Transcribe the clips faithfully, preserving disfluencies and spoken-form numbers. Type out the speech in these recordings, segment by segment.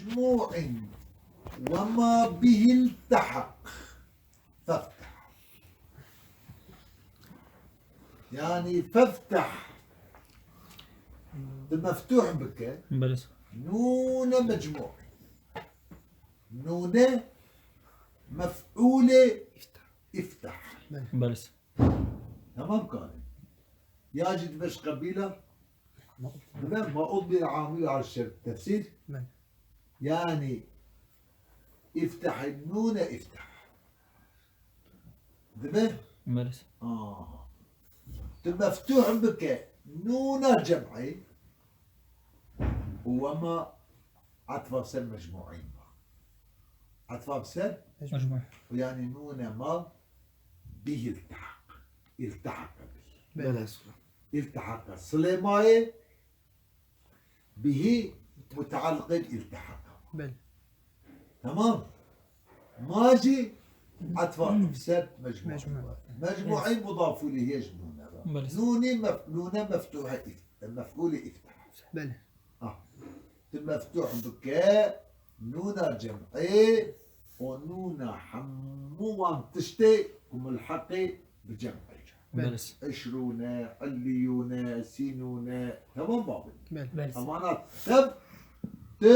مجموع وما به التحق. فافتح. Yani feftah. Tu meftuh bike. Belê. Nûne mecmû. Nûne mef'ûlê iftah. Belê. Tamam kare. Ya jî dibe ji qebîla. Dibe ma udbir amil al şer tefsîr. Belê. Yani iftah nûne iftah. Dibe? Belê. Aha. Tu meftuh bike nûna cem'ê û wema etfa ser mecmû'în ba. Etfa ser? Mecmû. Û yani nûne ma bih iltihak. İltihaka bih. Belê. Belê. İltihaka. Silê mayê bihî mutealliqê bi iltihaka. Belê. Tamam. Ma jî etfa ser mecmû'î. Mecmû. Mecmû'î mudafû lihî ye ji nûne re. Belê. Nûnî mef-, nûne meftuhe îf-, mef'ûlê îftah. Belê. Ah. Tu meftuh bike nûna cem'ê û nûna hemû wan tiştê ku mulheqê bi cem'ê. Belê. Eşrûne, elliyûne, sînûne, temam babin. Belê. Belê. Emana tev, tu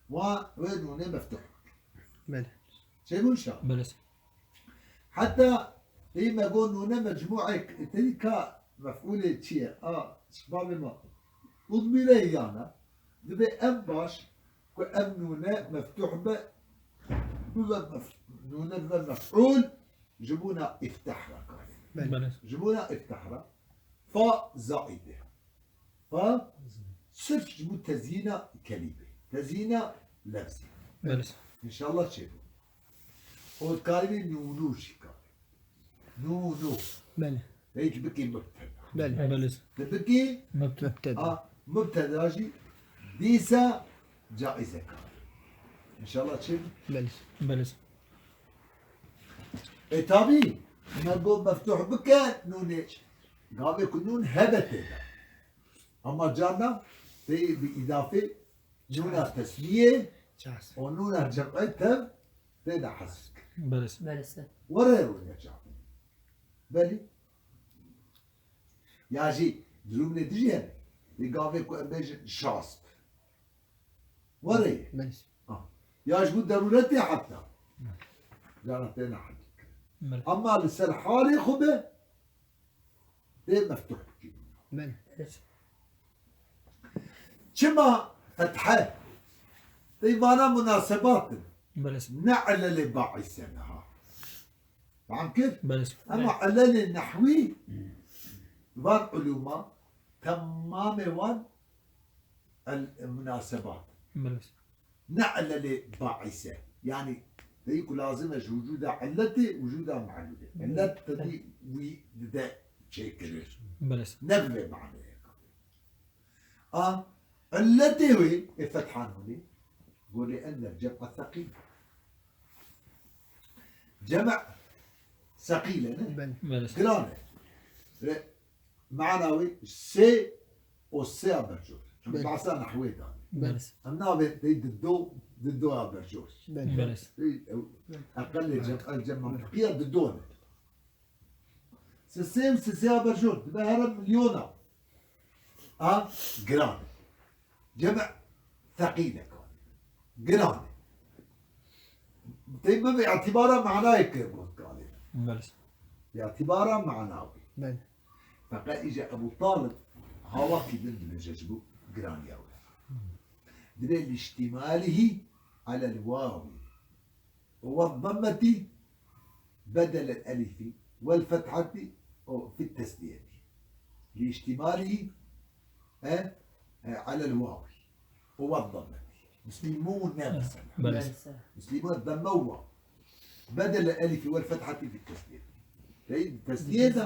wa wê nûnê meftuh. Belê. Çêbû şa? Belê. Heta ê me got nûne mecmû'ek, têdî ka mef'ûlê çi ye? A, şibabê ma. Udbîre yana, dibe ev baş, ku ev nûne meftuh be, bibe mef-, nûne bibe mef'ûl, ji bona îftah re kare. Belê. Belê. Ji bona îftah re. Fa zaîd e. Fa sirf ji bo tezyîna kelîmê. Tezyîna lefzî. Belê. Înşallah çêbû. Û dikarî nûnû jî kare. Nûnû. Belê. Pêk bikî mubteda. Belê. Belê. Tu bikî Mubteda. A, mubteda jî dîsa caize kare. Înşallah çêbû. Belê. Belê. E, tabî, me got meftuh bike nûnê. Gavê ku nûn hebe tê de. Ama carna tê bi îdafê nûna tesniyê û nûna cem'ê tev tê de hezf kir. Belê. Belê. Were rûne çav. Belê. Ya jî durumê dijî hene. Lê gavê ku em bêjin şast. Were ye. Belê. Ha. Ya ji bo derûretê heta. Cana têne hecî kirin. Belê. Ama li ser halê xwe be, tê meftuh bikî. Belê. Çima fethe? Tê vana munasebat in. Belê. Ne ilelê baîse niha. Fam kir? Belê. Ama ilelê nehwî van ulûma temamê wan el munasebat. Belê. Ne ilelê baîse. Yani deyî ku lazim e ji wicûda illetê, wicûda melûlê. Belê. Illet tedî wî dide çêkirir. Belê. Ne bi vê maneyê. A, illetê wê ê fethan hûnê. Got lê enne cem'a seqîl. Cem' seqîl e, ne? Belê. Belê. Giran e. Ve mana wê sê û sê ya berjor. Em Belê. Behsa nehwê danê. Belê. Em navê tey dido, dido ya berjor. Belê. Belê. Ey, ew, eqelê cem, el cem mantiqiya dido ne. Sisê û sisê ya berjor dibe here milyona. A, giran e. Cem' seqîl e. Giran e. Tey bibe îtîbara manayê ke got kalê. Belê. Îtîbara mana wî. Belê. Feqet îca Ebû Talib hawakî din dibêje ji bo giraniya wê. Dibe lîştîmalihî alel wawî. والضمة بدل الألف والفتحة في التثنية لاشتماله، e, e, على الواو والضمة. مسلمون مثلا. Belê. مسلمون ضمة واو. بدل الألف والفتحة في التثنية. Tey tesniye de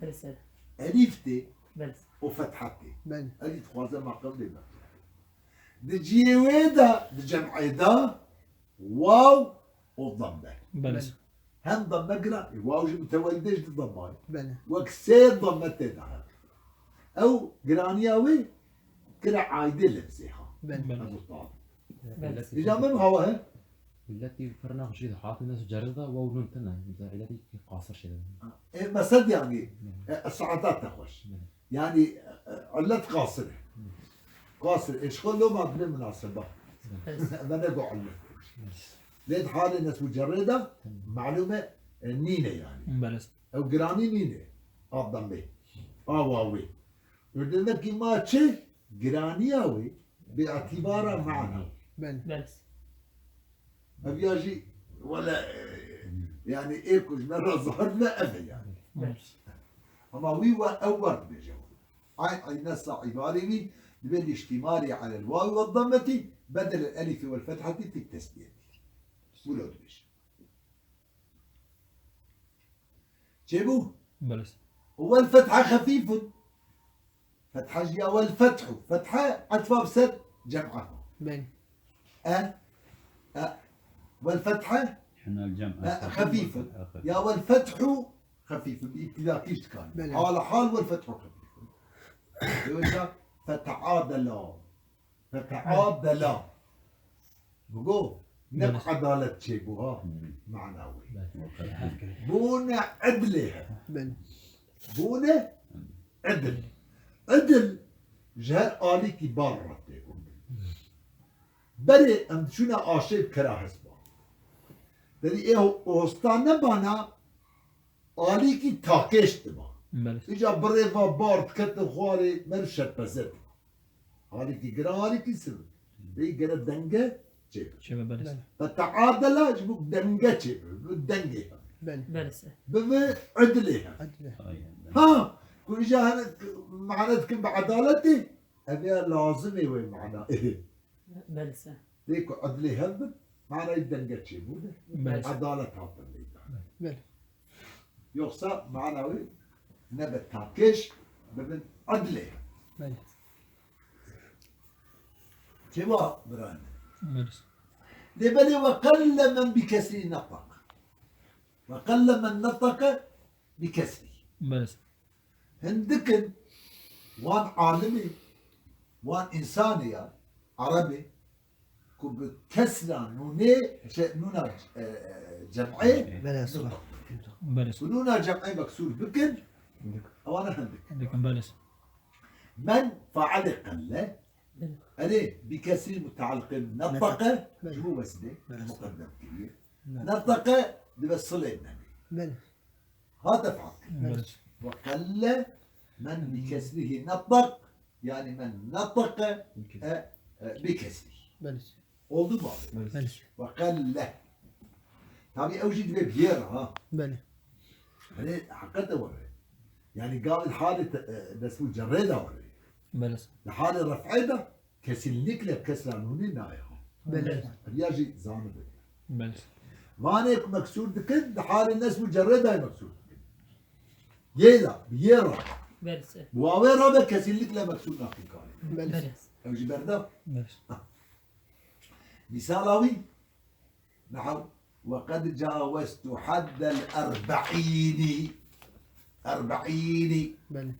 Belê. Elîf tê Belê. Û fetha tê. Belê. Elîf dixwaze maqam bê. Di cihê wê de, di cem'ê de, Waw û damme. Belê. Hem damme giran. E, waw jî mutewellide ji di damma ye. Belê. Wek sê damme tê de hebe. Ew giraniya wê kire aydê lefzê ha. Belê. Belê. Ebu Talib. Îca min hawa he. Îlletî pir nexweş jî hatî nesu cerrê de, waw nun tune. Mesela îlletî qasir şeyde. E, mesed yani. E, saedat te xweş. Yani, e, illet qasir e. Qasir e. Eşxo loma bile munaseba. Ve ne go illet. Lê di halê nesb û cerrê de malûme, e, nîne yani. Belê. Ew giranî nîne. A demmê. A wawê. Û demekî ma çi? Giraniya wê bi îtîbara mana. Belê. Belê. Ev ya jî wele, e, yani ê ku ji me re zahir be ev e yani. Belê. Ama wî we ew wer dibêje. Ay, ay nesa îbarî wî dibe lîştîmarî alel wawî ve dammetî bedel el elîfî vel fethatî fî tesniyetî. Wilo dibêje. Çêbû? Belê. Û wel fetha xefîfun. Fetha jî ya wel fethu. Fetha etfa bi ser cem'a. Belê. E, e, wel fetha, Hina cem, e, xefîfun. Ya wel fethu xefîfun. Bi îptîdakî jî dikan. Belê. Hala hal wel fethu xefîfun. Wêca feteadela. Feteadela. Bigo, ne bi edalet çêbû ha, mana wê. Bûne edlê he. Bûne edil. Edil ji her alîkî bar re tê got. Berê em diçûne aşê bi kera hesba. Derî ê ho-, hosta nebana, alîkî takêş diba. Îca birê va bar diketin xwarê, mer şerpeze diba. Halîkî giran, halîkî sivik. Vê gere denge çêbe. Çêbe, belê. Belê. Ve teadela ji bo denge çêbe. Bi dengê hebe. Belê. Belê se. Bi vê edilê hebe. Edilê. Ha, ku îca hene mane dikin bi edaletê, ev ya lazimê wê mana. Belê se. Lê ku edilê hev bin, manayê denge çêbûne. Belê. Edalet hatin lê. Belê. Yoksa mana wê nebe takêş, bibin edlê. Belê. Çêwa birayê min? Belê. Lê belê ve qelle men bi kesrî netak. Ve qelle men netake bi kesrî. Belê. Hindik in wan alimê, wan însanê ya, erebê, ku bi kesra nûnê, şey, nûna, e, e, cem'ê, Belê, nûna. Belê. Ku nûna cem'ê meksûr bikin, ewana hindik. Hindik in, belê. Men failê qelle, Belê. Erê, bi kesrî mutealiqê netake, Belê. Ji bo wesilê, Belê. Muqeddem kiriye. Belê. Netake dibe silê menê. Belê. Hate fehm. Belê. Ve qelle men bi kesrihî netak, yani men netake, e, e, bi kesrî. Belê. Oldu mu abi? Belê. Ve qelle. Tabi ew jî dibe bi yê re ha. Belê. Hani hakikate were. Yani gavê halê te-, e, nesb û cerrê de were. Belê. Li halê ref'ê de kesinlikle kesra nûnê nayê ha. Belê. Ev ya jî zanibe. Belê. Vanê ku meksûr dikin, di halê nesb û cerrê de meksûr dikin. Yê de, bi yê re. Belê. Bi wawê re be kesinlikle meksûr nakin karê. Belê. Belê. Ew jî berda. Belê. Misala wî, nehaw, ve qed cawestu haddel erbe'înî. Erbe'înî. Belê.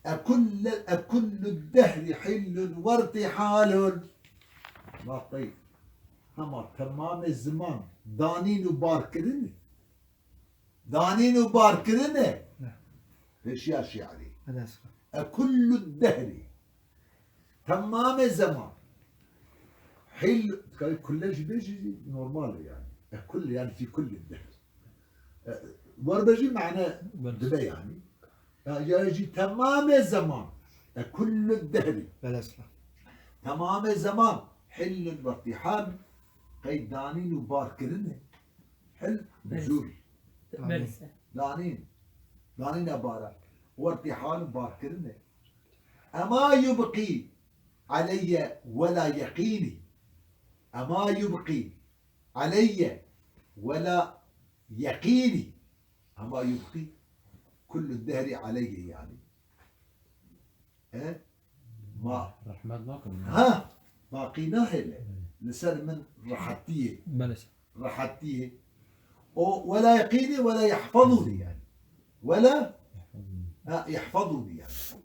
Ekullu, ekullu dehrî hillun ve irtihalun. Vatay. Hema temamê ziman danîn û barkirin e. Danîn û barkirin e. Ne. Pêşiya şi'rî. Ekullu dehrî. Temamê zeman. Hil, dikarî kulle jî bêjî, normal e yani. E, kulle yani fî kulli dehr. E, werbe jî mane Belê. Dibe yani. Ya, ya jî temamê zeman. E, kullu dehrî. Belê. Temamê zeman. Hillun ve irtihal. Qey danîn û barkirin e. Hil, Belê. Nuzul. Belê. Danîn. Danîna bara. Wertîhal û barkirin e. Ema yubqî aleyye wela yeqînî. Ema yubqî aleyye wela yeqînî. Ema yubqî kullu dehri aleyye yani. E? Ma Rehmet nakim. Ha, baqî nahêle. Belê. Li ser min rehetiyê. Belê. Rehetiyê. O wela yeqînî, wela yehfazûnî yani. Wela, Yehfazûnî. Ha, yehfazûnî yani.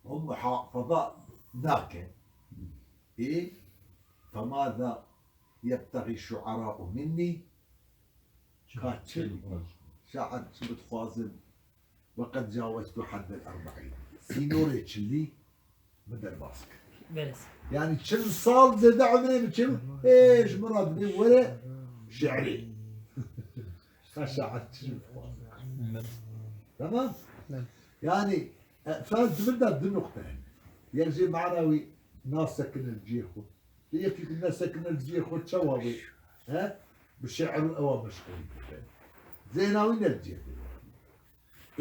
O muhafaza nake. Ê, فماذا يبتغي الشعراء مني؟ Ka çi şair çi bidixwazin? وقد جاوزت حد الأربعين. Sînorê çilî min derbas kir. Belê. Yani çil sal zêde umrê min çi? Ê, ji min re dibê were şiirê. Ka şair çi bidixwazin? Belê. Tamam? Belê. Yani, e, fez di vir de du nuqte hene. Yek jê mana wî nasekine li cihê xwe. Lê yekî ku nesekine li cihê xwe çawa wê, he? Bi şiir û ewa meşxûl bibe. Zêna wî ne li cihê xwe.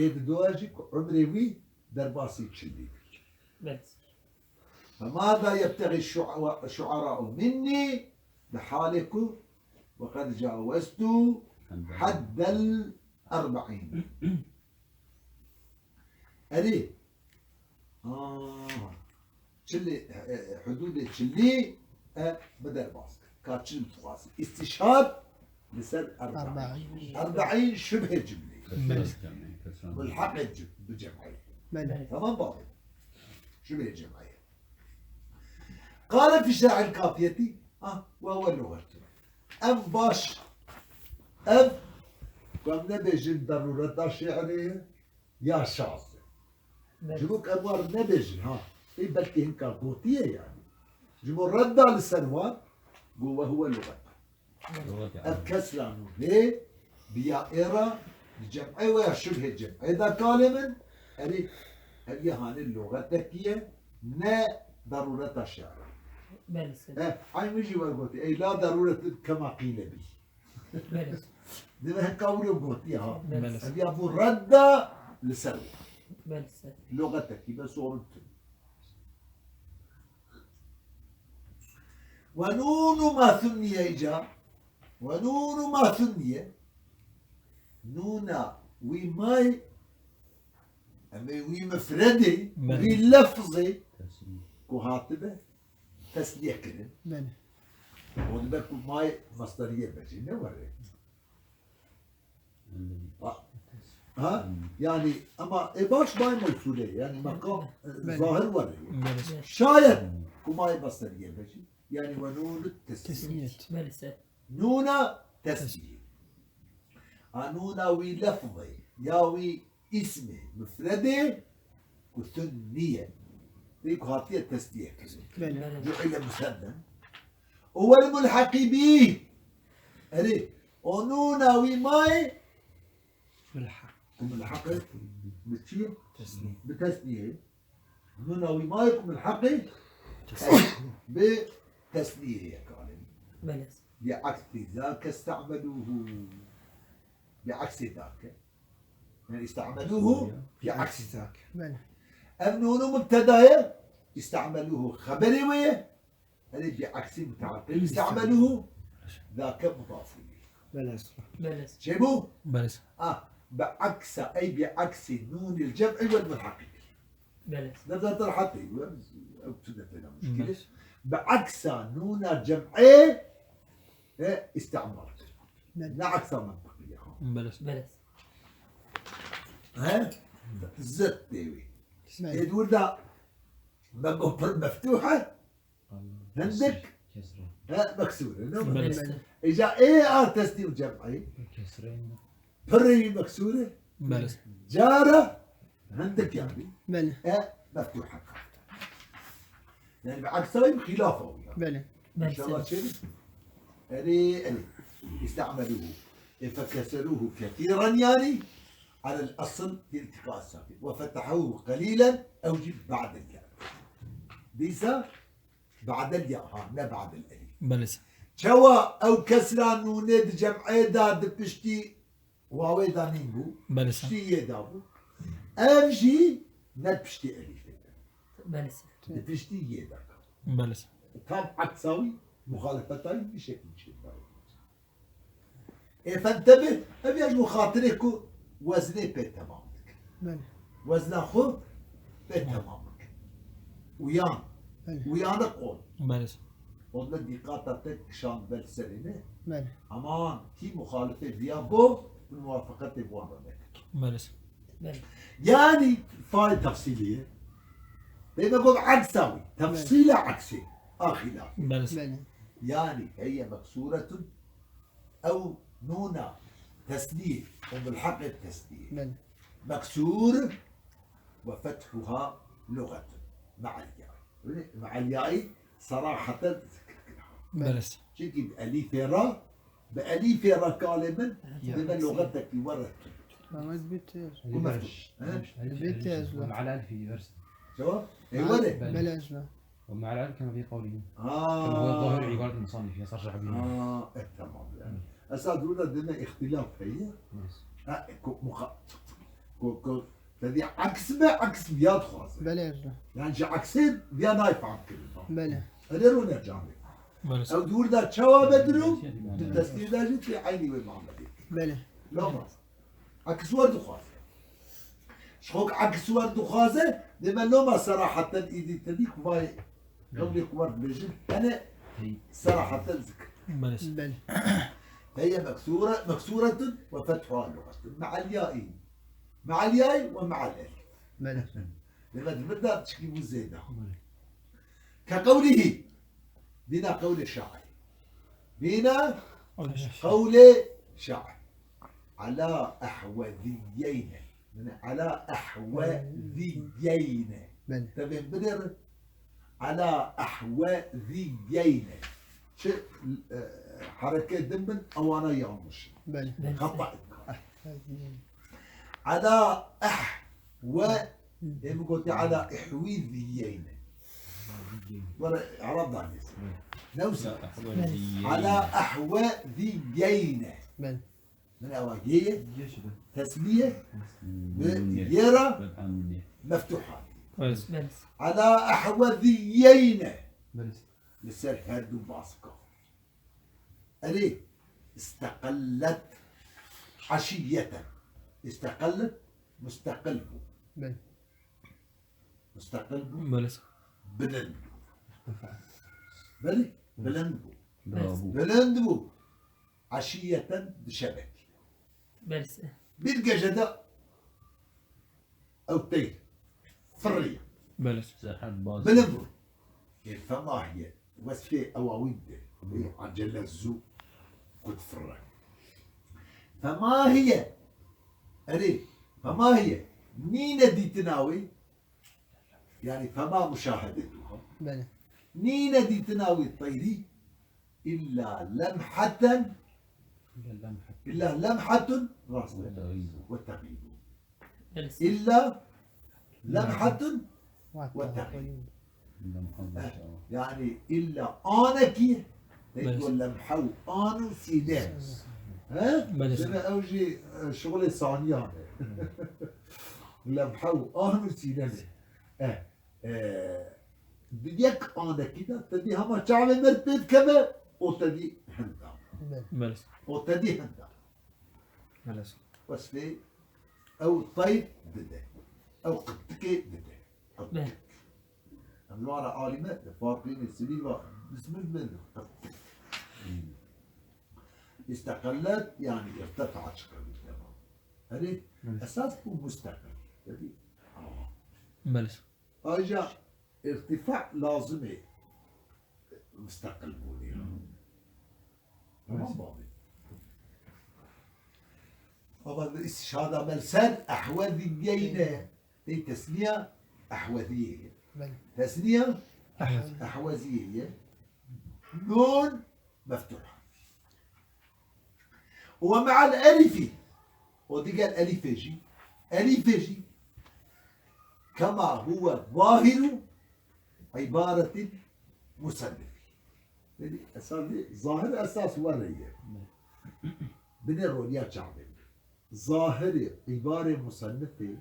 Ê di doya jî ku umrê wî derbasî çilî bike. Belê. فماذا يبتغي الشع-، الشعراء مني؟ Di halê ku وقد جاوزت حد الأربعين. Erê. Aa. Çilî, e, e, hudûdê çilî, e, bi derbas kir. Ka çil dixwazî. Îstîşhad li ser erbeîn. Erbeîn. Erbeîn şibhê cimleyê. Belê. Mulheqê cim-, bi cem'ê. Belê. Tamam bavê. Şibhê cem'ê. Qale fî şerhil kafiyetî. Ah, we we lûxertin. Ev baş. Ev, ku em nebêjin derûreta şi'rê ye. Ya şaz e. Belê. Ji bo ku em wan nebêjin, ha. Ê belkî hinka gotiye yani. Ji bo redda li ser wan, got we huwe lûxet. Lûxet yani. Ev kesra nûnê bi ya ê re di cem'ê we ya şibhê cem'ê de kalê min, erê, ev ya hanê lûxetekî ye, ne derûreta şi'rê. Belê. Eh, eyn min jî we gotî, ey la derûret kema qîle bî. Belê. Divê heka wilo gotiye ha. Belê. Ev ya bû redda li ser. Belê. Lûxetekî be sorin tu. Ve nûnu ma sunniye îca. Ve nûnu ma sunniye. Nûna wî may. Em ê wî mifredê, belê, wî lefzê ku hatibe. Tesniye kirin. Belê. Û dibe ku may masderiye be jî, ne were. Ha? Ha? Yani, ama e baş may mewsûlê, yani makam, e, belê, zahir were. Belê. Şayet ku may masderiye be jî, yani ve nûnu tesniyet. Tesniyet. Belê. Nûna tesniyê. A nûna wî lefzê, ya wî îsmê mifredê ku sunniye. Wî ku hatiye tesniye kirin. Belê. Cu'ile musenna. Û wel mulheqî bîh. Erê, o nûna wî mayê. Mulheq. Ku mulheq e. Bi çi? Tesniye. Bi tesniye. Nûna wî mayê ku mulheqê bi tesniyê ye kalê. Belê. Bi eksî zake iste'melûhu. Bi eksî zake. Yani iste'melûhu bi eksî zake. Belê. Ev nûnû mubteda ye, iste'melûhu xeberê wê ye. Erê bi eksî muteaqil. Iste'melûhu zake mudafû. Belê. Belê. Çêbû? Belê. Ah, bi eksa, ey bi eksî nûnil cem'i wel mulheqî. Belê. Nefsa te rehetê, ew tu ne têna muşkil e. Belê. Bi eksa nûna cem'ê, e, îstîmal kir. Belê. Ne eksa mentiqî ye, ha. Belê. Belê. He? Zid tê wî. Belê. Ê di wir de me got pir meftûh e. Hindik. Kesra. He, meksûr e, ne? Belê. Belê. Îca ê a tesnî û cem'î. Kesra. Pirê wî meksûr e. Belê. Cara hindik yani. Belê. E, meftûh heka. Yani bi eksayî xîlafa wî ya. Belê. Belê. İnşallah çêbî. Erê, erê. İste'melûhu. E, fekeserûhu kethîran yani. Alel asl iltîqa sakin. Ve fetehûhu qelîlen ew jî ba'del ya. Dîsa ba'del ya ha, ne ba'del elîf. Belê. Çawa ew kesra nûnê di cem'ê de di piştî wawê de nîn bû. Belê. Piştî yê de bû. Ev jî ne piştî elîfê de. Belê. Di piştî yê de. Belê. Tam eksa wî, muxalefeta wî bi şeklî çêdayê. Ê fentebih, ev ya ji bo xatirê ku weznê pê temam dike. Belê. Wezna xwe pê temam bike. Uyan. Belê. Uyanık ol. Belê. Onda dîqata te kişand ber serê ne. Belê. Aman, kî muxalifê viya got, bi muwafaqetê wan re neke. Belê. Belê. Yani, fay tefsîlî ye. Pê me got eksa wî. Tefsîla eksê. A xîlaf. Belê. Belê. Yani heye meksuretun, ew nûna tesliyê û mulheqê bi tesliyê. Belê. Meksûr ve fethuha luxetun. Me'el yayî. Me'el yayî seraheten zikir kira. Belê. Belê. Çimkî bi elîfê re, bi elîfê re kalê min, Ya. deme luxetekî were tund. Ama ez bê tez. Ku mefhûm. He? Bê tez. Cevap? E, were. Belê. Belê ez ve. ومع العلم كما في قولهم. Ha. Kema huwa zahir ibaret musannif, ya sarşah bî. Ha, e, tamam yani. Hı. Esas burada deme ihtilaf heye. Yes. Ha, ku, muha-, ku, ku, tedî aks be, aks ya dixwaze. Belê ez ve. Yani ji aksê ya nayê fehm kirin. Belê. Ene rûne canê. Belê. Ew dûr da çawa bediro, di tesdîr da jî tê eynî wê muamelê. Belê. Lama. Aks wer dixwaze. Ji xwe aks wer dixwaze, dê me loma seraheten îdî tedî ku vay qewlê ku wer dibêjin, hene seraheten zikir. Belê. Belê. Heye meksûre, meksûretun ve fethuha luxetun. Me'el yayî. Me'el yayî ve me'el elîf. Belê. Dê me di vir de çikî bû zêde. Belê. Ke qewlihî. Bîna qewlê şair. Bîna Qewlê şair. qewlê şair. Ala ehweziyeyne. Yani ala ehweziyeyne. Belê. Tevên bidêrin. Ala ehweziyeyne. Çi, e, hereke din bin, ewana yanlış. Belê. Belê. Xata. Ala ehwe, ê min gotî ala ihwîziyeyne. Were Arab danîs. Newsa. Ala ehweziyeyne. Belê. Min ewa gêye, tesmiye, bi yê re meftuha. Belê. Ala ehweziyeyne. Belê. Li ser her du baska. Erê, isteqellet eşiyeten. İsteqellet, musteqil bû. Belê. Musteqil bû. Belê. Bilind bû. Belê, bilind bû. Bravo. Bilind bû. Eşiyeten dişebekî. Belê. Bir gecede ew teyr firriye. Belê. Serhed baz. Bilind bû. E, fema hiye. Wesfê ewa wî dide. Wî acele zû ku difirre. Fema hiye. Erê, fema hiye. Nîne dîtina wî. Yani fema muşahedetuha. Belê. Nîne dîtina wî teyrî. İlla lemhaten. İlla lemhat. İlla lemhatun. Rast. Ve teğîbu. Ve teğîbu. Belê. İlla lemhatun ve teğîb. İlla Muhammed Eh, inşallah. Yani illa anekî, tek Evet. o lemha û an û sîne. He? Belê. Sebe ew jî, e, şixulê saniyan e. Lemha û an û sîne ne. Eh, e, di yek anekî de tedî hema çavê me pê dikeve, o tedî hinda. Belê. Belê. O tedî hinda. Belê. Wesfê ew teyr dide. Ew qirtikê dide. Ew Be. tik. Em li wara alî me, li farqînê sivîl ve bismil me qirtik. İsteqellet, yani irtefa'a çıkardı, tamam. Hani Belê. esas bu musteqil. Dedi, aa. Belê. Ayrıca irtifa lazım e. Mustaqil bûnê. Tamam mı abi? Ama istişhada me li ser ehweziyeyne. Ey tesniya ehweziyeye. Belê. Tesniya Ehweziyeye. ehweziyeye. Nun meftuha. Ve me'al elifi. O diger elifê jî. Elifê jî. Kema huwe zahiru ibaretil musennifi. Dedi, esas, zahir esas were ye. Binê roliya çavê. Zahirê îbarê musennifê,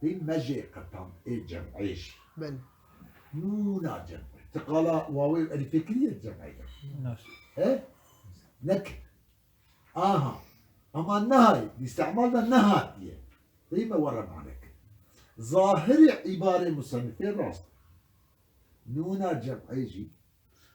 pê mejê qetan ê cem'ê jî. Belê. Nûna cem'ê. Ti qala wawê û elîfê kiriye cem'ê de. Nas. He? Nekir. Aha. Ama nehayê, îstîmal de nehatiye. Pê me were mane kir. Zahirê îbarê musennifê rast. Nûna cem'ê jî.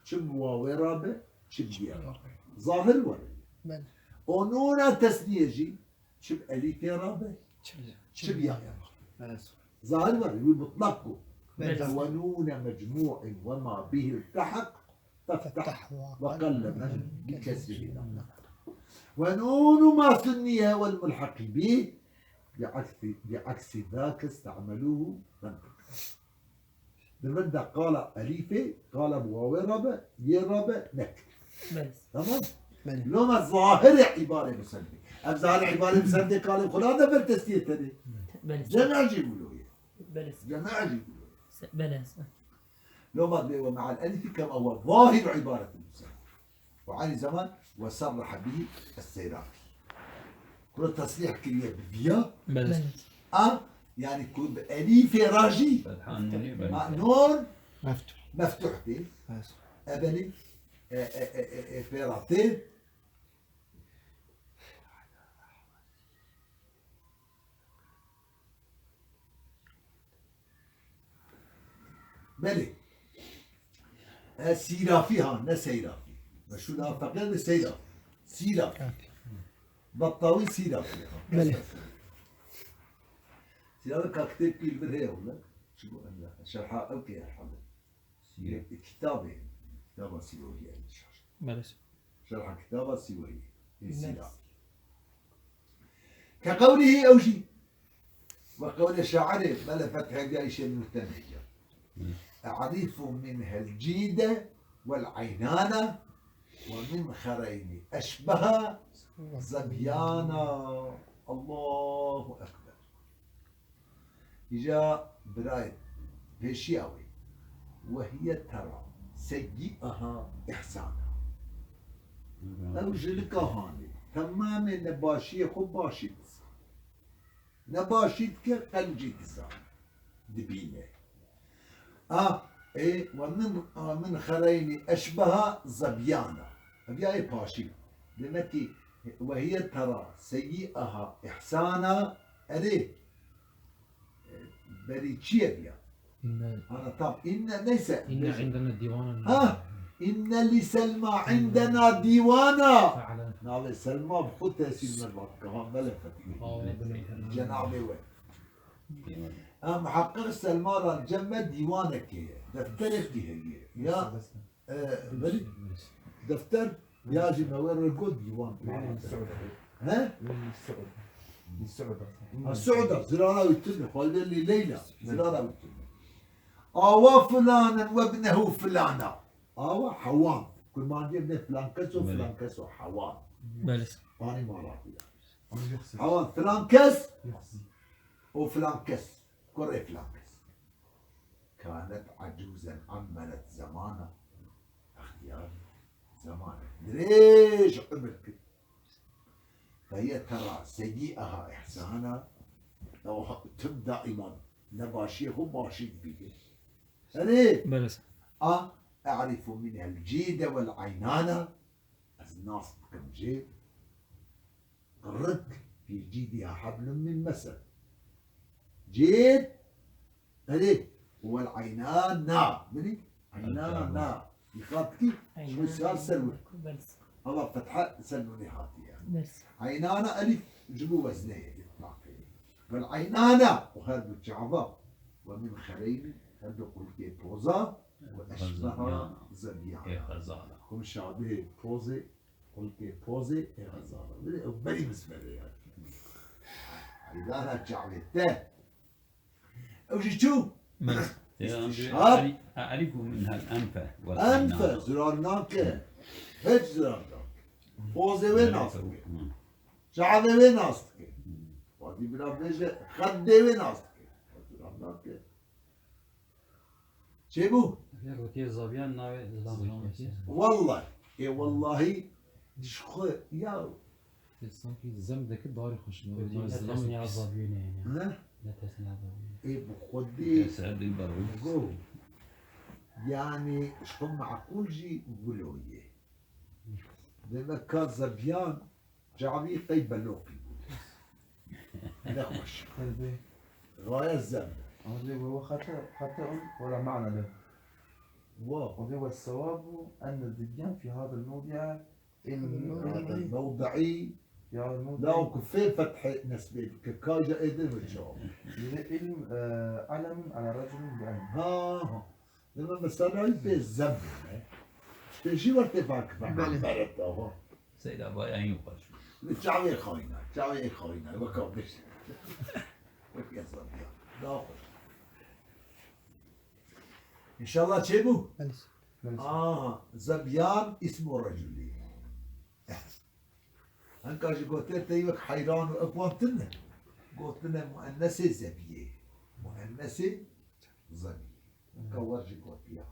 Çi bi wawê re be, çi bi yê re be. Zahir were. Belê. O nûna tesniyê jî, çi bi elîfê re be, Çi bi çi bi yayê re be. Evet. Zahir were, wî mutlak bû. Belê. Ve nûne mecmû'in ve ma bihî iltehak, فافتح وقلب بكسره. ونون ما ثني والملحق به بعكس، بعكس ذاك استعملوه منطقا. Li vir de qala elîfê, qala bi wawê re be, yê re be, nek. Belê. Tamam? Belê. Loma zahirê îbarê musennifê. Ev zahirê îbarê musennifê kalê xwe nade ber testiyê tenê. Belê. Cem'e jî wilo ye. Belê. Cem'e jî wilo ye. Se-, belê. Loma dibê ومع الألف كما هو ظاهر عبارة المصنف. وعلي زمان وصرح به السيرافي. Kuro tesrîh kiriye bi viya. Belê. A, yani ku bi elîfê ra jî. Fetha nûnê belê. Ma, nûn Meftuh. Meftuh tê. Belê. E, belê. E, e, e, e, e, pê ra tê. Belê. E, Sîrafî ha, ne Seyrafî. Meşhur ha, feqîr de Seyrafî. Sîrafî. Bettawî Sîrafî ha. Belê. Sîrafî ka kitêb pîl vir heye wile. Çi bu emre? Şerha ew kê herhalde. Sîre. Kitabê. Kitaba Sîrofî yani şer. Belê. Şerha kitaba Sîweyî. Ê Sîrafî. كقوله ew jî. Ve qewlê şairê, belê fethê ya îşê nû tenê ya. أعرف منها الجيد والعينان ومن خرين أشبه ظبيانا. Allahu Ekber. Îca birayê pêşiya wê. وهي ترى سيئها إحسانا. Ew jinika hanê temamê nebaşiyê xwe başî dizan. Nebaşî dike, qencî dizan. Dibîne. A, ê, ومن، ومن خرين أشبه ظبيانا. Ev ya ê paşî. Demek ki, وهي ترى سيئها إحسانا. Erê, berî çi ye diya? Inne, Ana tam, inne neyse. Inne indena divanen. Ha, إن لسلمى عندنا ديوانا. Fe'len. Navê Selma bi xwe tesîr merva dike. Ha, belê fetî. Cenabê we. Ha, muheqqiq Selma ra cem me dîwanekê ye. Defterekî heye. Ya, e, belê. Defter, ya jî me we re got dîwan. He? Ha, Su'da, zirara wî tune, xwedê lî Leyla, zirara wî tune. Awa filanen we bnehu filana. Awa hewan. Kurmancî ne filan kes o, filan kes o, hewan. Belê. Anî mala xwe ya. Hewan, filan kes o filan kes. Kurê filan kes. كانت عجوزا عملت زمانا. Extiyar zemanê dirêj umir kir. فهي ترى سيئها إحسانا. Ew ha-, tim daîman nebaşiyê xwe başî dibîne. Erê. Belê. A, أعرف منها الجيد والعينان. Ez nas dikim jê. Rik في جيدها حبل من مسد. Cêd, erê, والعينان. Binî? Eynana. Dîqat kî? Ji bo sar ser wir. Belê. Hava fetha ser nûnê hatiye. Belê. Eynana elîf ji bo weznê ye, îtlaqê. والعينان, û her du çava. ومن خرين, her du qulkê poza. وأشبه ظبيانا. Ê xezala. Ku muşabihê pozê, qulkê pozê ê xezala. Belê, ew berî mizverê ya. Eynana çavê te. Ew jî çû? Belê. Îstîşhar. أعرف منها الأنف والأنف, zirar nake. Hiç zirar nake. Pozê wê nas dike. Çavê wê nas dike. Wadî bila bêje, xeddê wê nas dike. Zirar nake. Çêbû? Eger gotiye zabiyan navê zilam kesiye. Wallahî. Ê wallahî, ji xwe ya. Te sankî zem dike darî xweşin. Gotiye ne tesniya zabiyê ne yani. He? Ne tesniya zabiyê. Ê bi xwedî. Go. Yani ji xwe meqûl jî wilo ye. Demek ka zebiyan Cavî qey beloqî bû. Ne xweş. Tabii. Gayet zem. Ama diyor, وهو خطأ، خطأ ولا معنى له. Wa. Ve sevabû enne dibyan fi hadel mevdi'a ilm. Hadel mevdi'i. Ya mevdi'i. La ku fê fethê nesbê bike, kaja êdin ve cevap. Yine ilm, e, alemun ala racülün bi ilm. Ha, ha. Dema mesela pê zem bûne. Pêşî wextê fak Belê. Beret, aha. Seyda Bayan yok başlıyor. Çavê xayna, çavê xayna, weka bir. Wek yazar ya. Daha hoş. İnşallah çê bû? Belê. Aha, Zebyan ismu raculi. Hinka ji gotir te wek heyran û ev wan tune. Gotine muennesê zebiyê. Muennesê zebiyê. Hinka wer ji gotiya.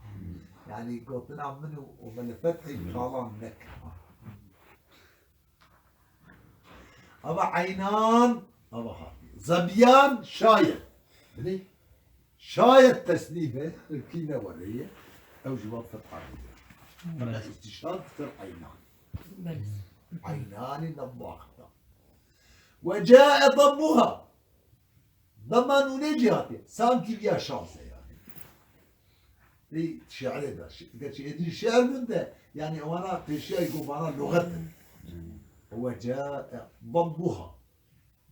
Yani gotina min û, û min li fethê kalan nekim. Ava eynan, ava hatî. Zebyan şayet. Bilê? Şayet tesnîf e, kî ne were ye, ew ji wan fetha dide. Belê. Fetha îstîşar dikir eynan. Belê. Eynanî ne wexta. Ve cae dammuha. Dema nûnê jî hatiye. Sankî viya şans e yani. Ê şiirê de, şi-, gerçi êdî şiir bûn de, yani wana pêşiya govana luxet in. Ve cae dammuha.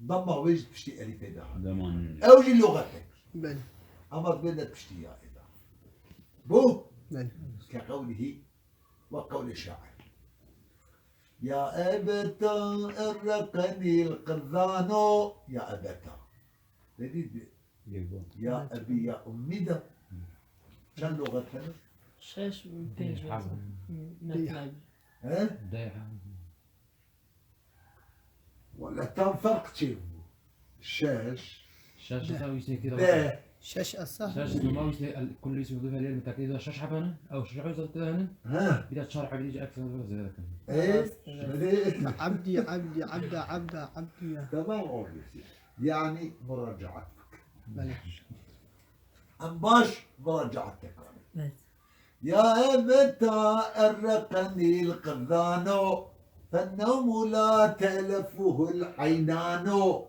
Damma wê ji piştî elîfê de hat. Dema nûnê. Ew jî luxetek. Belê. Ama wê de piştî ya êda. Bu Belê. Ke qewlihî ve qewlê şair. Ya ebeta erreqenîl qizano, ya ebeta. Dedi, ya ebi, ya ummi de. Çend luxet hene? Şeş û pênc. Deh. Metneb. He? Deh. Wele tam ferq çêbû. Şeş. Şeş heta wî sê kira. De. Şeş esa. Şeş, ma wî sê el-, kullu ismi udife lil mutekkid de şeş hebe ne? Ew şeş hebe zaten ne? Ha. Bir de çar hebe diye ekstra ziyade kan. E, evet. Şöyle. Abdi, abdi, abda, abda, abdi ya. Tamam oldu. Yani muracaat. Belê. Em baş muracaat tekrarê. Evet. Ya ebeta erreqenîl qizano, fennewmu la te'lefuhul eynano,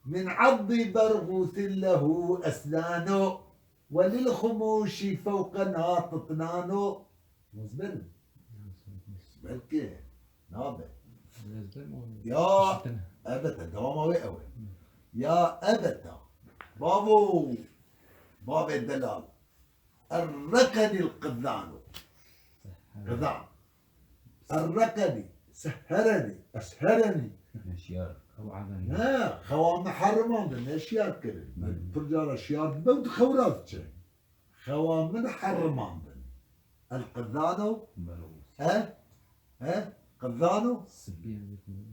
min addi bergusin lehu esnano, ve lil xumuşi fewqena titnano. Muzber mi? Belkî. Nabe. Lezbe mi oluyor? Ya, işitene. Ebete, dewama wê ew e. Ya ebeta. Bavo. Bavê delal. Erreqenîl qizano. Qizan. Erreqenî. Seherenî. Esherenî. Neşiyar. Ew adan. Ne, xewa me herrimandin, neşiyar kirin. Me pir cara şiyar dibe û di xew ra diçe. Xewa min herrimandin. El qizano. Berxûs. He? He? Qizano. Spî.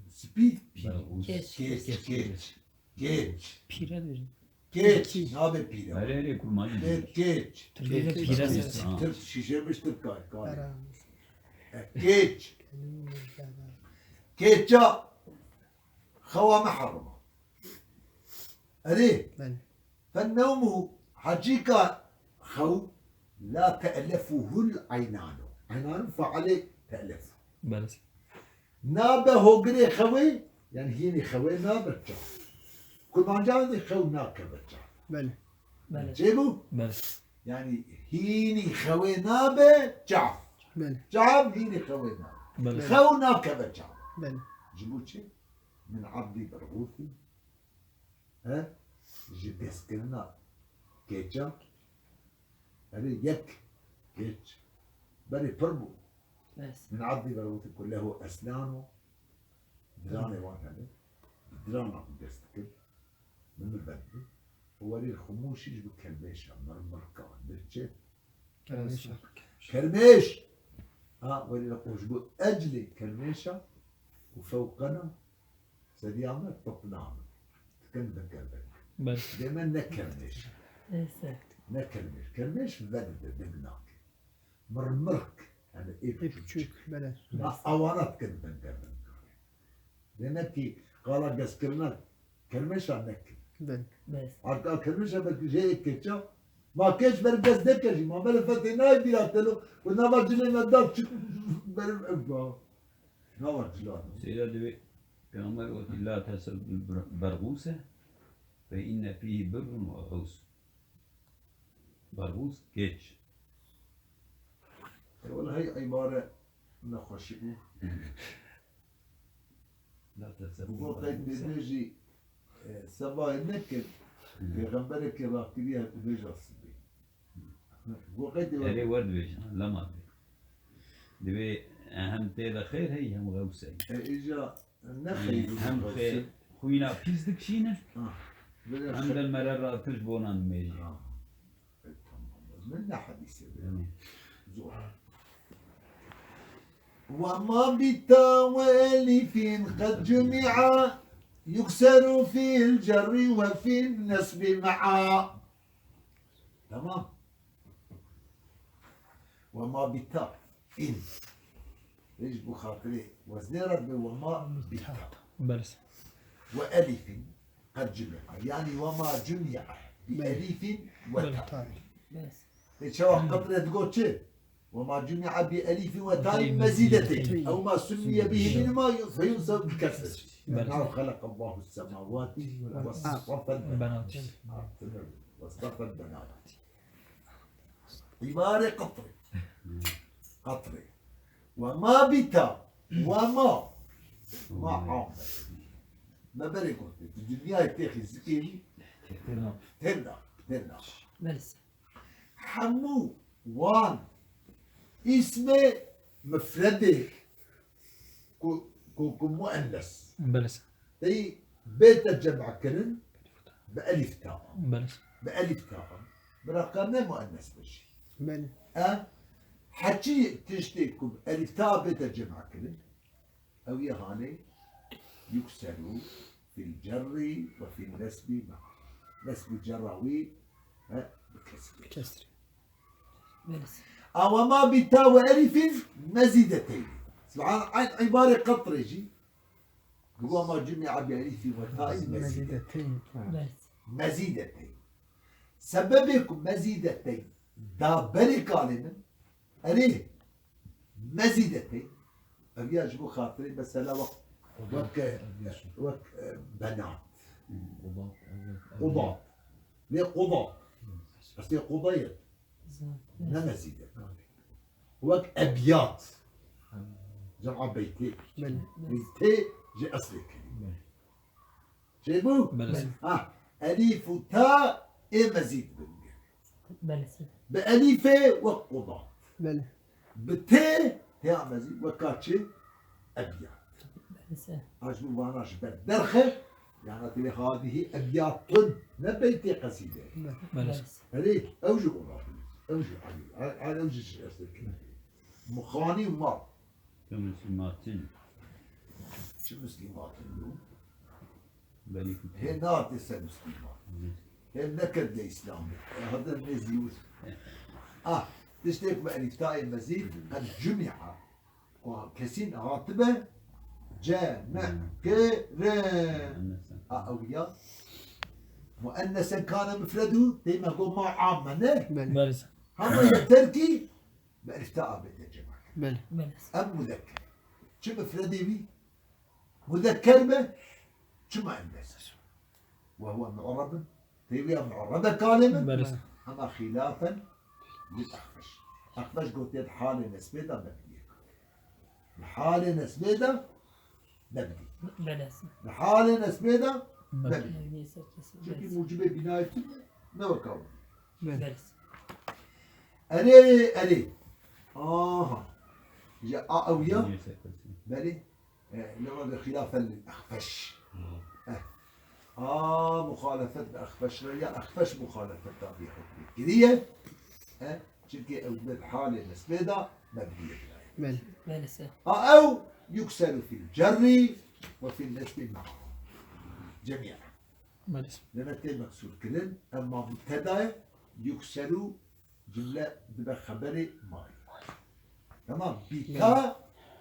Spî. Berxûs. Keç. Keç, keç. Keç. Pîre dibêjin. Keç. Nabe pîre. Erê, erê, kurmancî. Keç, keç. Tirkî de pîre. Tirk, şîşe biş Tirk kar, kar. Ara. E, keç. Keça. Xewa me herrima. Erê. Belê. Fennewmu, hecîka xew, la te'lefuhul eynanu. Eynanu failê te'lefu. Belê. Nabe hogirê xewê, yani hînî xewê nabe çav. Kurmancan dê xew nakeve çav. Belê. Belê. Çêbû? Belê. Yani hînî xewê nabe çav. Belê. Çav hînî xewê nabe. Belê. Xew nakeve çav. Belê. Ji bo çi? Min abdî berxûfî. He? Ji deskirina keça, erê yek keç berê pir bû. Bes. Min abdî berxûfî ku lehu esnano, diranê wan hene. Bi dirana xwe dest dikir. Min min vedibû. Û werî xumûşî ji bo kermêşa, mirmirka, dirçe. Kermêşa. Kermêş! Ha, werî xwe ji bo eclê kermêşa û fewqena Sedîya me topname. Dikin bingerbeng. Belê. Dê me ne kermêş. Neyse. Ne kermêş. Kermêş vedide, deng nake. Mirmirk. Yani ê Ê biçûk. Biçûk, belê. Ha, awana dikin bingerbeng. Demek ki qala gezkirina kermêşa nekin. Belê. Bes. Arka kermêşa belkî jê ê keça. Ma keç ber dest neke jî. Ma belê fetê nayê bîra telo. Û nava cilê me da çi berim ev. Nava cilan. Seyda divê Peyxamber gotî, "La tesubbil ber-, bergûse, fe inne fîhî birrun ve uhûs." Bergûs, keç. E, wela hey îbare nexweşî bû. La tesubbil bergûse. Bu qeyd dibêjî, e, sebayê nekin, pêxemberekî rakiriye dibêja sibê. Erê, wer dibêjin, lema dibê. Divê, e, hem tê de xêr heyî, hem xews heyî. E, îca ne xeyr û Hem xews xêr, e. Xwîna pîs dikişînin, Ah, böyle hem xe- de mere ratir ji bonan dimêjin. Ah, e, tamam. Min ne hadîsê be. Hı. Zor. وما بتا وألف قد جمعا يكسر في الجر وفي النصب معا. Tamam. وما بتا. In. Ji bo xatirê weznê re dibe وما بتا. Belê. وألف قد جمعا. Yani وما جمعا بألف وتاء. Belê. Ê, çawa qetrê digot çi? وما جمع بألف وتاء مزيدتين أو ما سمي به منهما فينصب بالكسر. Belê. نحو خلق الله السماوات واصطفى البنات. Belê. Ha, واصطفى البنات. Îbarê qetrê. Qetrê. وما بتا. وما. ما عام. Me berê gotiye. Di dinyayê têxî zikê wî. Têna. Têna. Têna. Belê. Hemû wan îsmê mifredê ku, ku, ku muennes. Belê. Tey bête cem'kirin bi elîf ta. Belê. Bi elîf ta. Bira ka ne muennes be jî. Belê. E, heçî tiştê ku bi elîf ta bête cem'kirin, ew yê hanê yukseru fil cerri ve fil nesbi ma. Nesb û cerra wî, he, bi kesrê. Kesrê. Belê. A وما بتا وألف مزيدتين. Subhan, eyn îbarê qetrê jî. وما جمع بألف وتاء مزيدتين. Mezîdeteyn. Belê. Mezîdeteyn. Sebebê ku mezîdeteyn da berê kalê min, erê, mezîdeteyn. Ev ya ji bo xatirê mesela wek, wek, wek, e, benat. Qudat. Lê qudat. Eslê quda ye. Ne mezîde. Wek ebyat. Cema beytê. Belê. Beytê ji eslê kirî. Belê. Çêbû? Belê. Ha, elîf û ta ê mezîd bin. Belê. Bi elîfê wek qudat. Belê. Bi tê, tê ya mezîd weka çi? Ebyat. Belê. A ji bo vana ji ber derxe, yani tê هذه أبيات ne beytê qesîde. Belê. Erê, ew jî olabilir. Ew jî, ew, ew jî ji eslê kirî. Muxanî û mal. Çi muslimatin. Çi muslimatin bû? Belê ki. Hê nate ser musliman. Hı. Hê nekirde îslam. E, hada nêzî wis. Ah, tiştê ku elîf tayê mezîd, qed cumia. Ku kesîn hatibe, cem'kirin. Muennesen. A, ew ya. Muennesen kane mufredu, teyme go ma amme, ne? Belê. Belê. Hema yeter ki, bi elîf ta abête cem'kirin. Belê. Belê. Em muzekker. Çi mufredê wî? Muzekker be, çi muennes? Ve huve mu'rabun. Têwiya mu'rabe kalê min. Belê. Hema xilafen li Exfeş. Exfeş gotiye di halê nesbê de mebniye. Di halê nesbê de mebnî. Belê. Di halê nesbê de mebnî. Mebnî ser kesî. Çünkü mucibê bînayê tune ne weka wî. Belê. Belê. Erê, erê. Aha. Ji a ew ya. Belê. E, lewra de xilafen lil Exfeş. E. A, muxalefet bi Exfeş re ya Exfeş muxalefet da bi hukmî kiriye. E, çünkü ew bi halê nesbê da mebnî kiraye. Belê. Belê se. A ew yukseru fil cerri ve fil nesbi ma'a. Cemiyen. Belê. Leme tê meksûr kirin, emma mubtedayê yukseru Cumle dibe xeberê mayî. Tamam. Bî ta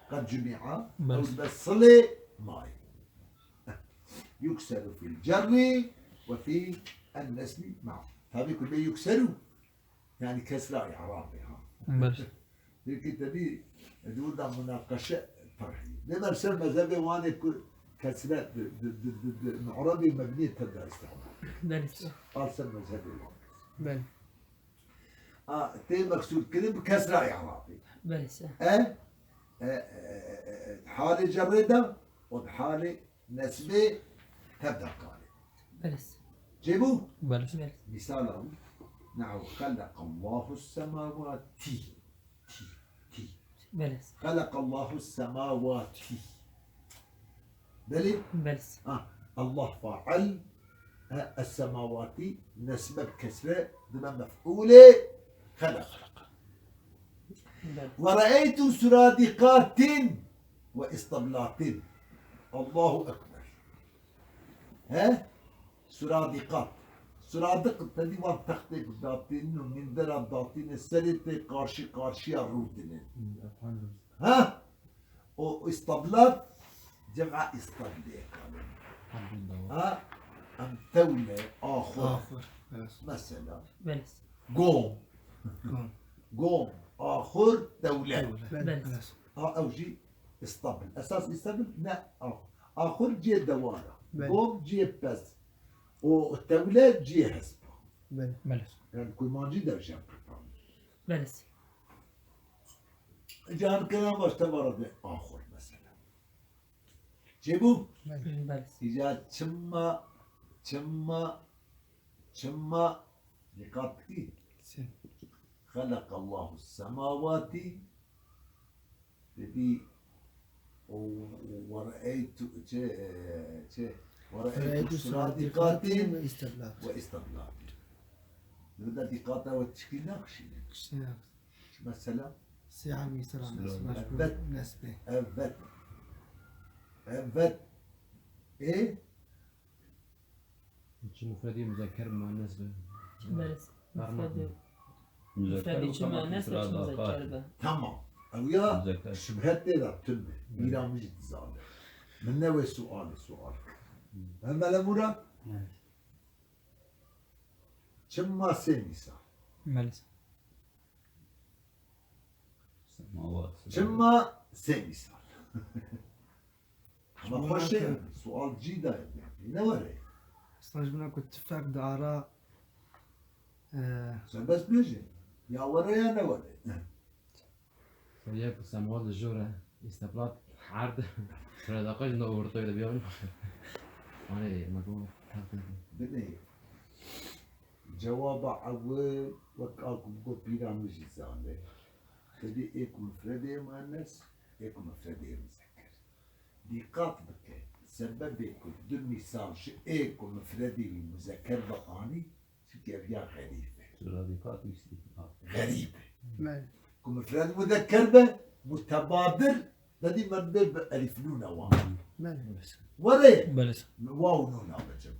qed cumîa, belê, ew dibe silê mayî. Yukseru fil cerri ve fî en nesbi ma'a. Tabi ku be yukseru, yani kesra i'rabê ha. Belê. Peki tabi, e, di wir de munaqeşe terhî. Lê ber ser mezhebê wan ê ku kesre di, di, di, di, di, mu'rabê mebnî tevda îstihmal. Belê. Al ser mezhebê wan. Belê. A, tê meksûr kirin bi kesra i'rabê. Belê, se. E, e, e, e, e, halê cerrê de û di halê nesbê tevda kalê. Belê, se. Çêbû? Belê. Belê. Misala wî, nehu xeleqallahu semawati. Tî, tî. Belê. Xeleqallahu semawati. Belê? Belê. Ha, Allah fail. Ha, es-semawati nesbe bi kesre dibe mef'ulê xelaq. Belê. Ve re'eytu suradikatin ve istablatin. Allahu Ekber. He? Suradiqat. Suradiq tedî wan textê ku datînin û mindera datînin serê tê karşî karşiya rûdinin. Hı, efendim. Ha? O istablat cem'a istablê kalın. Elhamdülillah. Ha? Em tewle, axur. Axur, evet. Mesela. Belê. Gom. Gom. Gom, axur, tewle. Tewle. Belê. Evet. Ha, ew jî istabl. Esas istabl ne axur. Axur cihê dewara. Belê. Gom cihê pez. O tewle cihê hespa. Belê. Belê. Yani kurmancî de jî qirtan. Belê. Can kena baş te vara de axur mesela. Çêbû? Belê. Belê. Îca çimma, çimma, çimma, dîqat dikî? Çi? Xeleqallahu semawati, dibî, û, û, ve re'eytu, çi, e, çi, ve re'eytu suradikatin ve istablatin. Ve istablatin. Li vir de dîqata we tişkî nexşîne. Kişîne. Mesela? Siyah misra. Siyah. Nesbe. Evet. Nesbe. Evet. Evet. E? Çi mufredî muzekker muennes be? Belê. Pardon. Mufredî. Muzekker mufredî çi muennes be, çi muzekker be? Tamam. Ew ya muzekker. Şübhet tê de tune. Belê. Bîra min jî dizane. Min ne wê sualê sual kir. Hı. Hem Mele Murat? Evet. Çimma sê mîsal. Belê. Semawat. Çimma sê mîsal. Ama xweş e, sual cî de ne were. Mesela ji mina ku tifek di ara, e, serbest bêje. Ya were ya ne were. Yek semawat li jor e, îsteblat erd. Siradaqa jî ne ortayê de biyavin. Anê, me go, tak, tak. Binê. Cewaba ewil, wek a ku bi got pîra min jî zane. Tedî ê ku mufredê muennes, ê ku mufredê muzekker. Dîqat bike, sebebê ku du mîsal ji ê ku mufredê wî muzekker ve anî, çimkî ev ya xerîb e. Sura dîqat wî sî. Xerîb e. Belê. Ku mufred muzekker be, mutebadir, tedî me dibê bi elîf nûna wan. Belê. Were ye. Belê. Waw nûna be cem.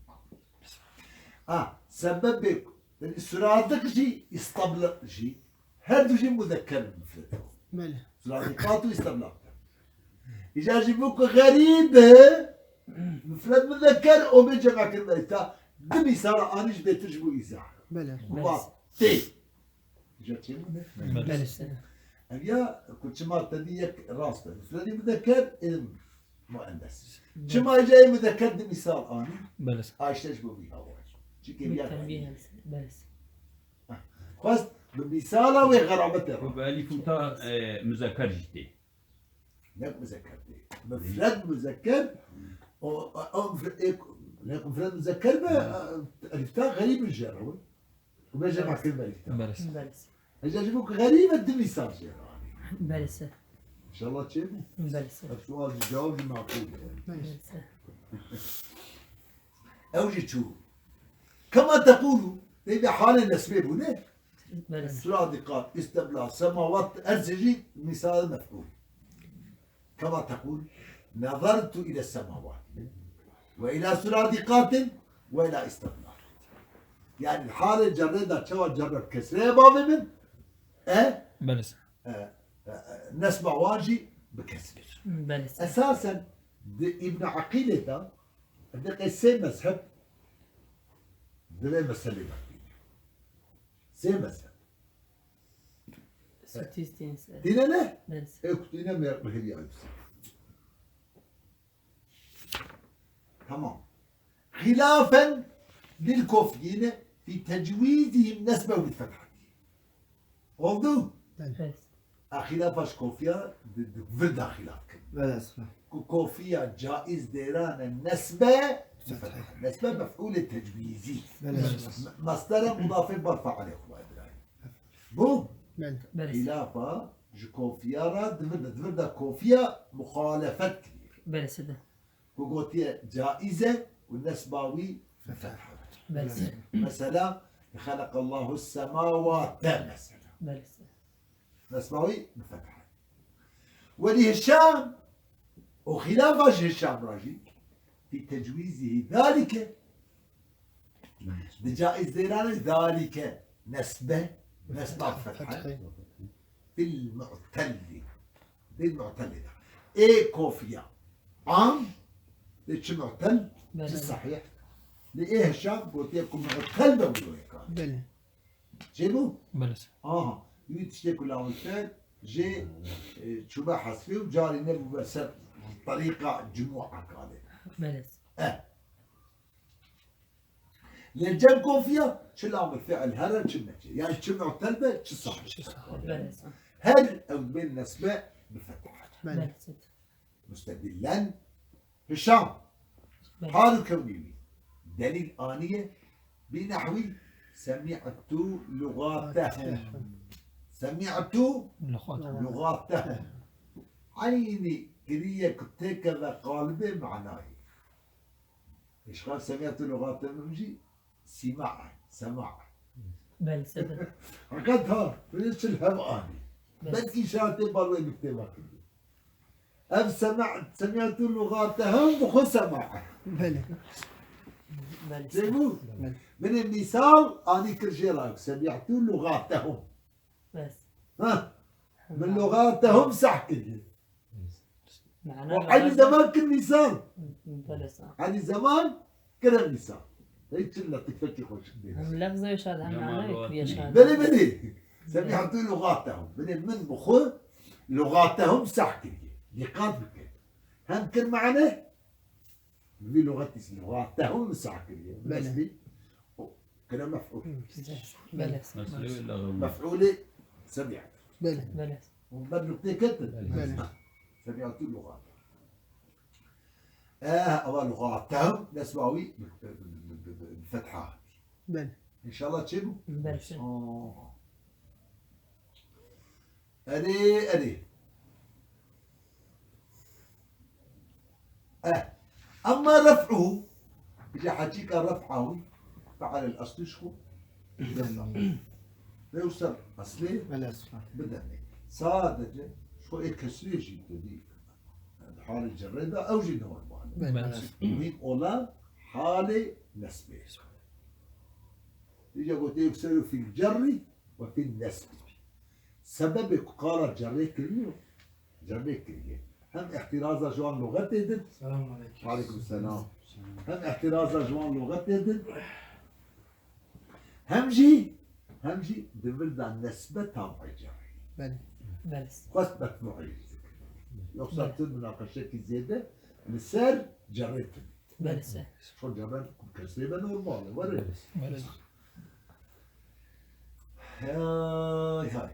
Ha, sebebê ku, yani suradik jî, îstablik jî, her du jî muzekker mufred e. Belê. Suradikat û îstablik. Îcar jî bû ku xerîb e, mufred muzekker, o bê cema kir belê. Ta du mîsala anî ji bêtir ji bo îzah. Belê. Belê. Tê. Îcar çêbû ne? Belê. Belê. Ev ya ku çima te dî yek rast e. Mufredî muzekker ê muennes. Belê. Çima îcar ê muzekker du mîsal anî? Belê. Ayşe ji bo vî hawa. Çike ya tenbîh. Belê. Xwest bi mîsala wê xerabetê re. Bi elîf û ta, e, muzekker jî tê. Nek muzekker tê. Mufred muzekker, o, o, o, mufre-, e, nek mufred muzekker be, e, elîf ta xerîb in jê re. Û bê jema kir be elîf ta. Belê. Belê. Hêja ji bo ku xerîb e, du mîsal jê re. Belê. İnşallah çêbû. Belê. Ev sual jî cewab jî maqûl e. Belê. Ew jî çû. Kema teqûlû, tê de halê nesbê bûne. Belê. Suradikat, îstebla, semawat, her sê jî mîsal mef'ûl. Kema teqûl, nezertu île semawat. Ve îla suradikatin ve îla îstebla. Yani halê cerrê de çawa cerre kesreye bavê min, e? Belê. E, e, e, nesba wan jî bi kesrê. Belê. Esasen di Îbn Aqîlê de, di qey sê mezheb di vê meselê de tîne. Sê mezheb. Sutî tîne ser. Tîne ne? Belê. Ê ku tîne me, me hêvî ayî. Tamam. Xilafen lil kofiyine fi tecwizihim nesbe bil fethati. Oldu? Belê. Evet. A xilafa ji kofiya di, di vir de xilaf kir. Belê, esra. Ku kofiya caiz dêrane nesbe, fetha. Nesbe mef'ulê tecwizî. Belê, esra. Me-, mesdere mudafê bar failê xwe Îbrahîm. Bu? Belê. Belê. Xilafa Ji kofiya re di vir de, di vir de kofiya muxalefet kiriye. Belê sede. Ku gotiye caiz e û nesba wî fetha. Belê sede. Mesela, xeleqallahu semawate mesela. Belê sede. Nesba wî bi fetha. Welî Hişam, û xilafa ji Hişam re jî, fî tecwîzî zalike, di caiz dêranê zalike, nesbe, nesba fetha. Fil mu'telli. Dil mu'telli de. Ê kofiya. Am, lê çi mu'tel, çi sahih. Lê ê Hişam gotiye ku mu'tel be wî wê kar. Belê. Çêbû? Belê. Aha. Wî tiştê ku lawiktir jê, e, çûbe hesfê û carî nebûbe ser terîqa cumû ekalê. Belê. E. Lê cem kofiya, çi lamil fiil here, çi neke. Yani çi mu'tel be, çi sahih. Çi sahih. Belê. Her ew bên nesbe bi fetha. Belê. Belê. Mustedillen Hişam. Belê. Hal û kewnî wî delîl aniye bi nehwî semi'tu lugatehum. Semi'tu lugatehum. Eynî kiriye ku têkeve qalibê manayê. Îşxal semi'tu lugatehum jî sima e, sema e. Belê sede. Heqet ha, tu yê çil hev anî. Belê. Belkî şaretê bal wê nuktê me kiriye. Ev sema-, semi'tu lugatehum bi xwe sema e. Belê. Belê. Çêbû? Belê. Binê mîsal anî kir jê re, semi'tu lugatehum. Bes. Ha? Min lugatehum sah kiriye. Mana û eynî lugat- zeman kir mîsal. Belê sede. Eynî zeman kir mîsal. Hiç çi letîfekî xweşik dê. Hem lefz e şad, hem mana kiriye şad. Belê, belê. Semi'tu lugatehum. Binê min bi xwe lugatehum sah kiriye. Dîqat bike. Hem kir mane, bi vî lugatî lugatehum sah kiriye. Belê. Nesbî. O, kire mef'ul. Belê. Mes'ulê lagam. Mef'ulê semi'tu. Belê. Belê. Û ber nuktê ketin. Belê. Semi'tu lugatehum. Eh, ava lugatehum, nesba wî bi, bi, bi, bi, bi fetha. Belê. Înşallah çêbû? Belê. Aa. Erê, erê. Eh. Emma ref'uhu, îca heqîqa ref'a wî, fe'alel eslû ji xwe. Vê ser eslê bidemê. Sadece ji xwe ê kesrê jî tedî. Di halê cerrê de ew jî normal e. Belê. Muhîm olan halê nesbê. Îca gotiye yukseru fil cerri ve fil nesbi. Sebebê ku qala cerrê kiriyo, cerrê kiriye. Hem îhtiraza ji wan luxetê din. Selamun aleyküm. Aleyküm selam. Hem îhtiraza ji wan luxetê din. Hem jî, hem jî di vir de nesbe tabi'ê cerrê. Belê. Belê. Xwest metbu'ê. Yoksa tu munaqeşekî zêde li ser cerrê tune. Belê. Ço cerrê kesrê be normal e, were. Belê. Hay hay.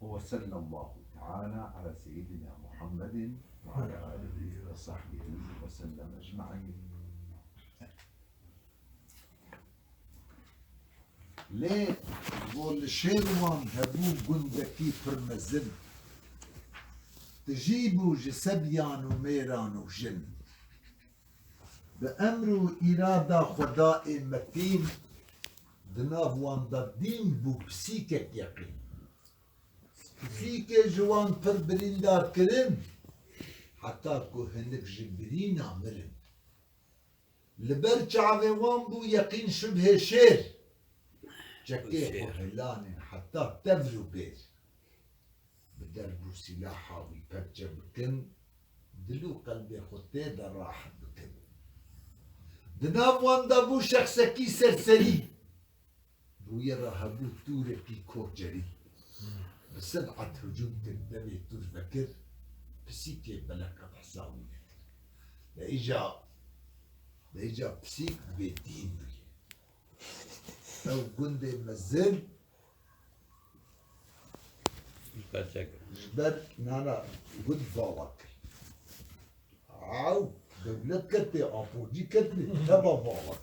Ve sallallahu teala ala seyyidina Muhammedin ve ala alihi ve sahbihi ve sellem ecmaîn. Lê go li Şêrwan hebû gundekî pir mezin. Tijî bû ji sebyan û mêran û jin. Bi emr û îrada Xwedayê metîn, di nav wan de dîn bû pisîkek yeqîn. Pisîkê ji wan pir birîndar kirin, heta ku hinek ji birîna mirin. Li ber çavê wan bû yeqîn şibhê şêr. Çekê xwe hilanên heta tevr û bêr. Bi derb û sîlaha wî pevçe bikin, dil û qelbê xwe tê de rahet bikin. Di nav wan de bû şexsekî serserî. Rûyê re hebû tûrekî korcerî. Bi sed'et hicûm kir, devê tûr vekir, pisîkê beleqet hesabî nekir. Lê îca, lê îca pisîk bê dîn bûye. Ew gundê mezin ji ber nana gund vala kir. Ew dewlet ketê, aporcî ketê, teva vala.